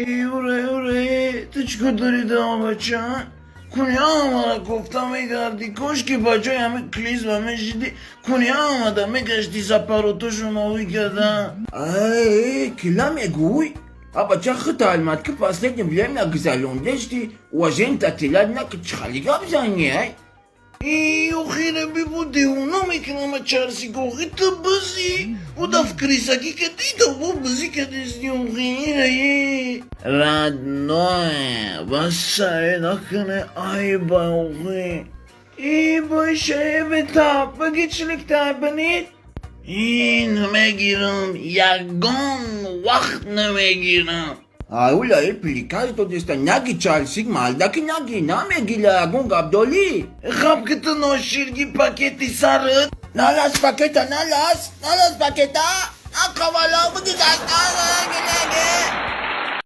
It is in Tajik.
Уре, уре, ту чӣ кор дорӣ да, бача? Куни ҳамара кофта мегардӣ. Кошки ба ҷои ҳами клизма мешиди, куни ҳамада мегашти, запоротошо новӣ карда. Эй, кила мегӯй? А бача, хита алмат ки последнее время гузарондешти, уважение тилад на ки чихали гап зани, ай? И охире бибу, девона мекунама чарси охи, ту бизӣ уда в крисакӣ кади, да бо бизӣ кадисти охи. Родное, басае накуне, айба охи. И бойшаебета багичлик тайбанит. И намегирам, ягон вақт намегирам. Аула э приказ додеста, наги чарсик малдаки, наги намегила, ягон гапдолӣ. Хаб ки ту ноширги пакети сарат. Налас пакета, налас, налас пакета, акавала буди.